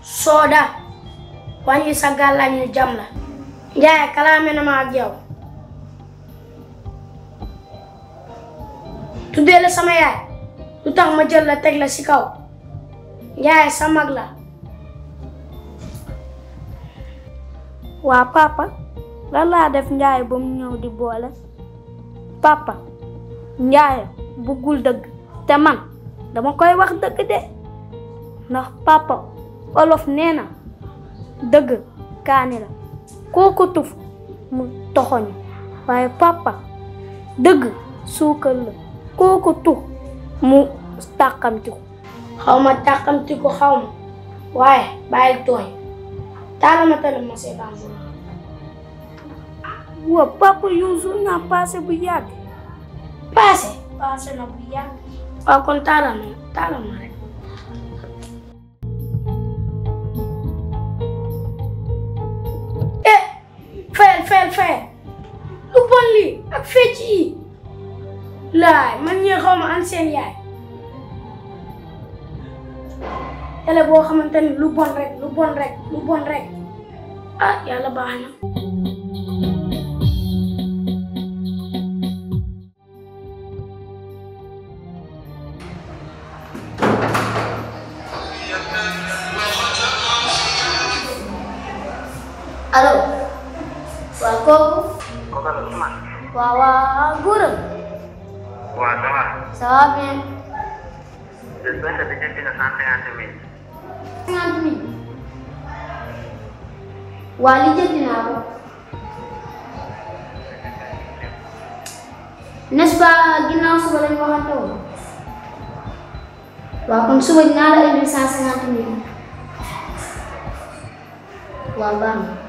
Soda wàññi sa gàllañ ñu jam la Njaay kalaame na ma ak yow tuddee la sama yaay lu tax ma jël la teg la ci kaw Njaay sa mag la waa papa lan laa def Njaay ba mu ñëw di boole papa Njaay buggul dëgg te man dama koy wax dëgg de ndax papa olof nee na dëgg kaani la kooku tuf mu toxoñ waaye papa dëgg suukar la kooku tuf mu tàkkamtiku xaw ma tàkkamtiku xaw ma waaye bàyyi tooñ taala ma tele ma seetaan wa papa Youssou naa passé bu yàgg passé na bu yàgg waaw kon taala ma rek fayal lu bon lii ak fecc yi laay man ñee xaw ma an seen yaay tele boo xamante ni lu bon rek ah yàlla baax na allo waa kooku waa góoram waaw ça va. ça va bien. j'espère que déjà tu as 150 000. 50 000. waa li jënd naa ko. n'est-ce pas ginnaaw suba lañu waxante woon. waaw kon suba dinaa la indi 150 000. waaw baax na.